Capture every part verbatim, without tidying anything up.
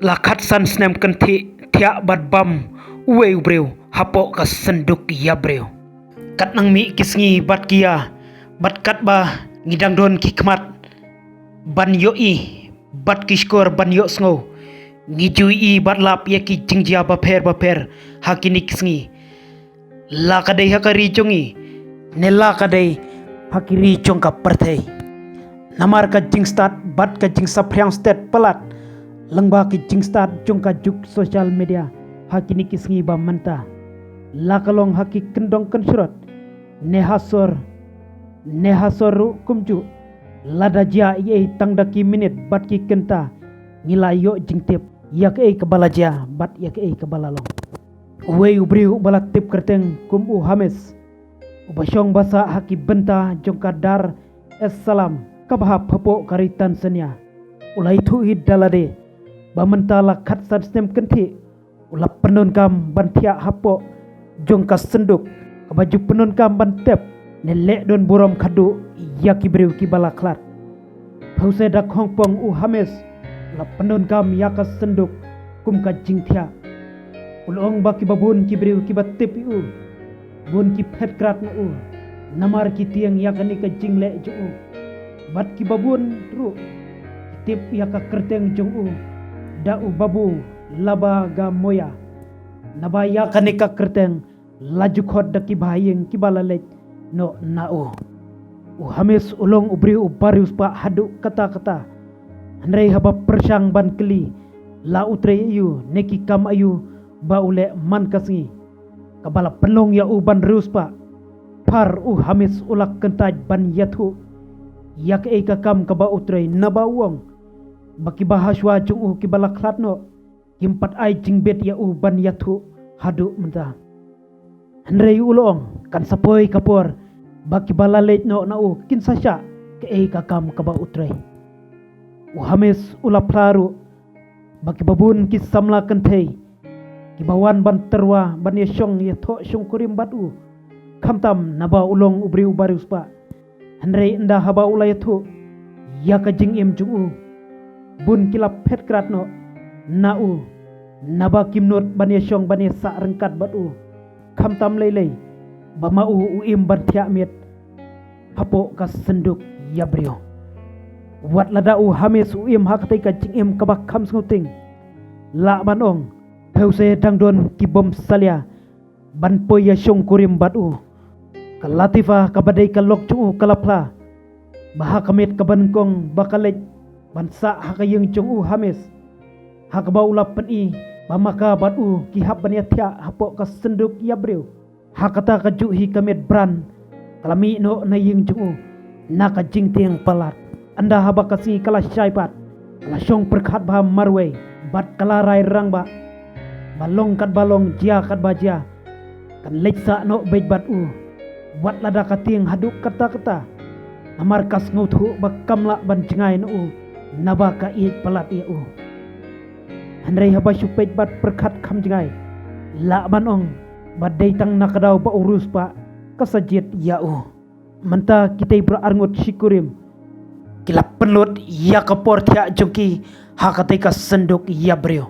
La khatsan snem kynthih thiah bad bam uwei u briew hapoh ka synduk ïa briew. Kat nang mih ki sngi bad ki ïa, bad katba ngi dang don ki khmat ban ïohi bad ki shkor ban ïohsngew, ngi ju ïohi bad lap ïa ki jingjia bapher bapher ha kine ki sngi. La ka dei ha ka ri jong ngi, ne la ka dei ha ki ri jong ka pyrthei. Namar ka jingstad bad ka jingsaphriang stet palat lyngba ki jingstad jong ka juk social media ha kine ki sngi ba mynta. La ka long ha ki kyndong kynshrot, ne ha sor, ne ha sor ruh kumjuh. Lada jia ei ei tang da ki minit bad ki kynta, ngi la ïoh jingtip ïa kaei kaba la jia bad ïa kaei kaba la long. Uwei u briew uba la tip kyrteng kum u Hamis, uba shong ba sah ha ki bynta jong ka Dar es Salam kaba hap hapoh ka ri Tanzania, u la ïathuh hi da lade ba mynta la khatsan snem kynthih u la pyndonkam ban thiah hapoh jong ka synduk kaba ju pyndonkam ban tep ne leh don burom khadduh ïa ki briew kiba la khlad. Phew se da khongpong u Hamis u la pyndonkam ïa ka synduk kum ka jingthiah. U la ong ba kiba bun ki briew kiba tip ïa u, bun ki phet krad na u namar ki tieng ïa kane ka jingleh jong u. Bad kiba bun ruh ki tip ïa ka kyrteng jong u da u Babu Laba Ga Moya. Naba ïa kane ka kyrteng la ju khot da ki bahaïing kiba la leit noh na u. U Hamis u long u briew uba riewspah haduh katta katta. Hynrei haba pyrshang ban kylli la u trei aïu ne ki kam aïu ba u leh man ka sngi, kaba la pynlong ïa u ban riewspah, phar u Hamis u la kyntait ban ïathuh ïa kaei ka kam kaba u trei, naba u ong ba kiba hashwa jong u kiba la khlad noh kim pat ai jingbit ïa u ban ïathuh haduh mynta. Hynrei u la ong kan sa poi ka por ba kiba la leit noh na u kin sa shah kaei ka kam kaba u trei. U Hamis u la phla ruh ba kiba bun ki samla kynthei kiba wan ban tyrwa ban ïashong ïathoh shongkurim bad u, khamtam naba u long u briew uba riewspah. Hynrei ynda haba u la ïathuh ïa ka jingim jong u, bun ki la phet krad noh na u, naba kim nud ban ïashong ban ïasah ryngkat bad u, khamtam lei lei ba ma u u im ban thiah miet hapoh ka synduk ïa briew. Wat lada u Hamis u im ha katei ka jingim kaba kham sngewtieng, lah ban ong phew se dang don ki bym salia ban poi ïashongkurim bad u. Ka Latifa kaba dei ka lok jong u ka la phla ba ha ka miet kaba nyngkong ba ka leit ban sah ha ka ïing jong u Hamis, ha kaba u la pyni ba ma ka bad u ki hap ban ïathiah hapoh ka synduk ïa briew, ha kata kajuh hi ka miet bran ka la mih noh na ïing jong u na ka jingtieng palat. Ynda haba ka sngi ka la shai pat, ka la shong pyrkhat bha marwei bad ka la rai rangbah ba long katba long, jia katba jia, kan leit sah noh beit bad u, wat lada ka tieng haduh katta katta, namar ka sngewthuh ba kam lah ban jngai na u naba ka ïeit palat ïa u. Hynrei haba shu peit bad pyrkhat kham jngai, lah ban ong ba dei tang na ka daw ba u riewspah ka sa jied ïa u. Mynta kitei baroh arngut shikurim ki la pynlut ïa ka por thiah jong ki ha katei ka synduk ïa briew.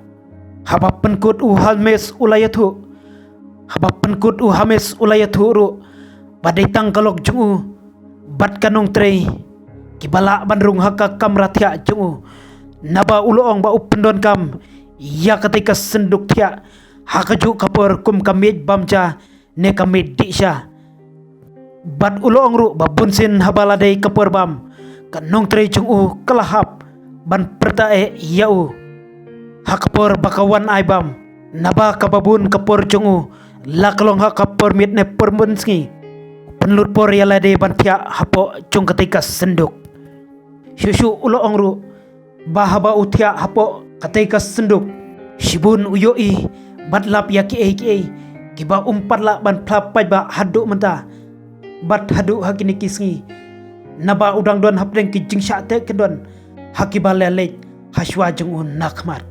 Haba pynkut u Hamis u la ïathuh, haba pynkut u Hamis u la ïathuh ruh ba dei tang ka lok jong u bad ka nongtrei kiba lah ban rung ha ka kamra thiah jong u, naba u la ong ba u pyndonkam ïa katei ka synduk thiah ha kajuh ka por kum ka miej bam ja ne ka miej dih sha. Bad u la ong ruh ba bunsien haba la dei ka por bam, ka nongtrei jong u ka la hap ban pyrta eh ïa u ha ka por ba ka wan ai bam, naba kaba bun ka por jong u la ka long ha ka por miet ne por mynsngi. Pynlut por ïa lade ban thiah hapoh jong katei ka synduk. Shuh shuh u la ong ruh ba haba u thiah hapoh katei ka synduk, shibun u ïohi bad lap ïa kiei kiei kiba um pat lah ban phla paidbah haduh mynta bad haduh ha kine ki sngi, naba u dang don hapdeng ki jingshah teh kyndon ha kiba la leit hashwa jong u na khmat.